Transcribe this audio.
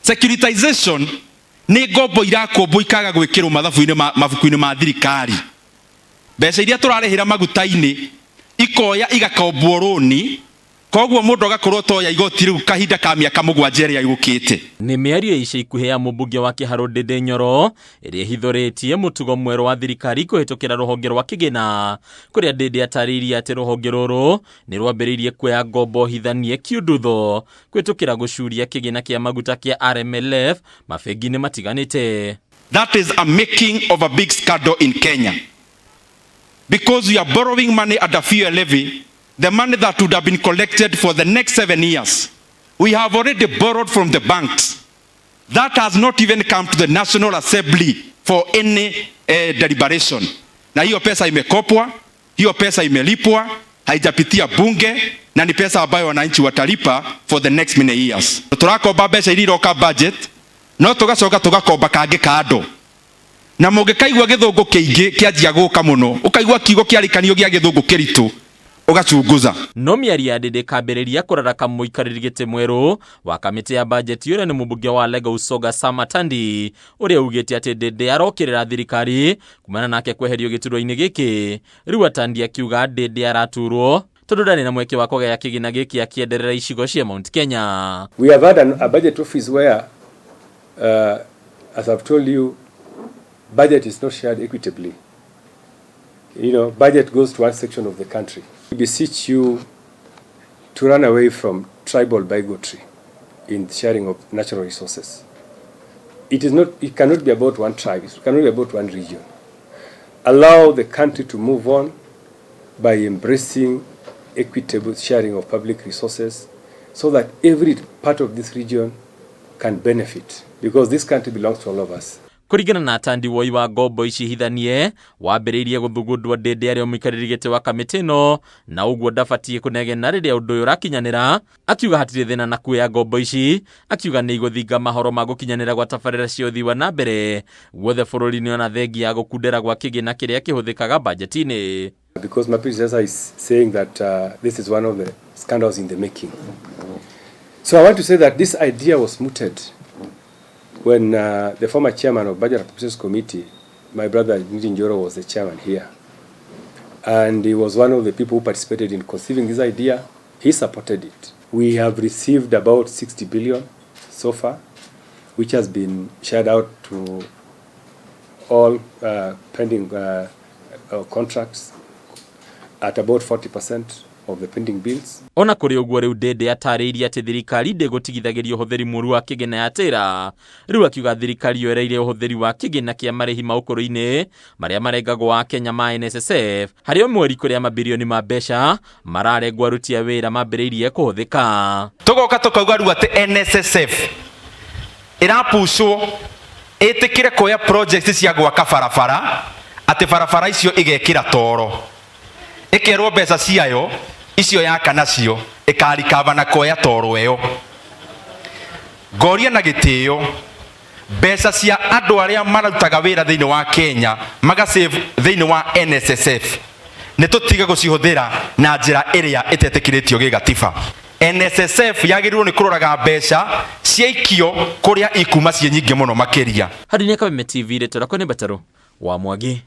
Securitization nĩ ngombo irakombwo ikaga gwĩkĩrwo mathabu-inĩ ma mabuku-inĩ ma thirikari. Mbeca iria tũrarĩhĩra maguta-inĩ ikoya igakombwo rũni, koguo mũndũ agakorwo toya igoti rĩu kahinda ka mĩaka 7 ĩrĩa yũkĩte. Nĩ mĩario ya ica ikuhĩ ya mũmbunge wa Kĩharũ Ndĩndĩ Nyoro ĩrĩa ĩhithũrĩtie mũtugo mwerũ wa thirikari kũhĩtũkĩra rũhonge rwa kĩgĩna, kũrĩa Ndĩndĩ atarĩirie atĩ rũhonge rũrũ nĩ rwambĩrĩirie kuoya ngombo hithanie kiundutho kũhĩtũkĩra gũcuria kĩgĩna kĩa maguta kĩa RMLF mabengi-inĩ matiganĩte. That is a making of a big scandal in Kenya because we are borrowing money under fuel levy, the money that would have been collected for the next 7 years. We have already borrowed from the banks. That has not even come to the National Assembly for any deliberation. Na hiyo pesa imekopwa, hiyo pesa imelipwa, haijapitia bunge na ni pesa ambayo wananchi watalipa for the next many years. Turakomba mbeca iria iroka budget, no tugacoka tugakomba kangĩ kando na mũngĩkaigua gĩthũngũ kĩingĩ kĩanjia gũka mũno, ũkaigua kiugo kĩarĩkanio gĩa gĩthũngũ kĩritũ, ũgacunguza. No mĩario ya Ndĩndĩ kambĩrĩria kũraraka mũikarĩri gĩtĩ mwerũ wa kamĩtĩ ya bajeti ũrĩa nĩ mũmbunge wa Lego Usoga Sam Atandi, ũrĩa ugĩte atĩ Ndĩndĩ arokĩrĩra thirikari kumana nake kweherio gĩturwa-inĩ gĩkĩ. Rĩu Atandi akiuga Ndĩndĩ araturwo tondũ ndarĩ na mweke wa kũgaya kĩgĩna gĩkĩ akĩenderera icigo cia Mount Kenya. We have had a budget office where, as I've told you, budget is not shared equitably. Budget goes to one section of the country. We beseech you to run away from tribal bigotry in sharing of natural resources. It is not, it cannot be about one tribe, it cannot be about one region. Allow the country to move on by embracing equitable sharing of public resources so that every part of this region can benefit, because this country belongs to all of us. Kũringana na Atandi, woi wa ngombo ici hithanie wambĩrĩirie gũthugundwo Ndĩndĩ arĩ o mũikarĩri gĩtĩ wa kamĩtĩ ĩno, na ũguo ndabatiĩ kũnegena rĩrĩa ũndũ ũyũ ũrakinyanĩra. Akiuga hatirĩ thĩna na kuoya ngombo ici, akiuga nĩ igũthinga mahoro ma gũkinyanĩra gwa tabarĩra cia ũthii wa na mbere guothe bũrũri-inĩ, ona thengia ya gũkundera gwa kĩgĩna kĩrĩa kĩhũthĩkaga bajeti-inĩ. Because my predecessor is saying that this is one of the scandals in the making. So I want to say that this idea was mooted when the former chairman of Budget Appropriations Committee, my brother Ndindi Nyoro, was the chairman here. And he was one of the people who participated in conceiving this idea. He supported it. We have received about 60 billion so far, which has been shared out to all pending contracts at about 40% of the pending bills. Ona kũrĩ ũguo, rĩu Ndĩndĩ atarĩirie atĩ thirikari ndĩgũtigithagĩria ũhũthĩri mũru wa kĩgĩna ya tĩra. Rĩu akiuga thirikari yoereire ũhũthĩri wa kĩgĩna kĩa marĩhi ma ũkũrũ-inĩ marĩa marengagwo wa Kenya ma NSSF, harĩ o mweri kũrĩa mabirioni ma mbeca mararengwo aruti a wĩra mambĩrĩirie kũhũthĩka. Tũgoka tũkauga rĩu atĩ NSSF ĩrapucwo ĩtĩkĩre kuoya project cia gwaka barabara, atĩ barabara icio igekĩra toro, ĩkerwo mbeca ciayo icio yaka nacio ĩkarikaba na kuoya toro ĩyo. Ngoria na gĩtĩo, mbeca cia andũ arĩa marutaga wĩra thĩinĩ wa Kenya magasave thĩinĩ wa NSSF, nĩ tũtige gũcihũthĩra na njĩra ĩrĩa ĩtetĩkĩrĩtio gĩgatiba. NSSF yagĩrĩirwo nĩ kũroraga mbeca ciaikio kũrĩa ikuma ciĩ nyingĩ mũno makĩria. Harĩ nĩ Kameme TV, rĩtwa rĩakwa nĩ Mbatarũ wa Mwangi.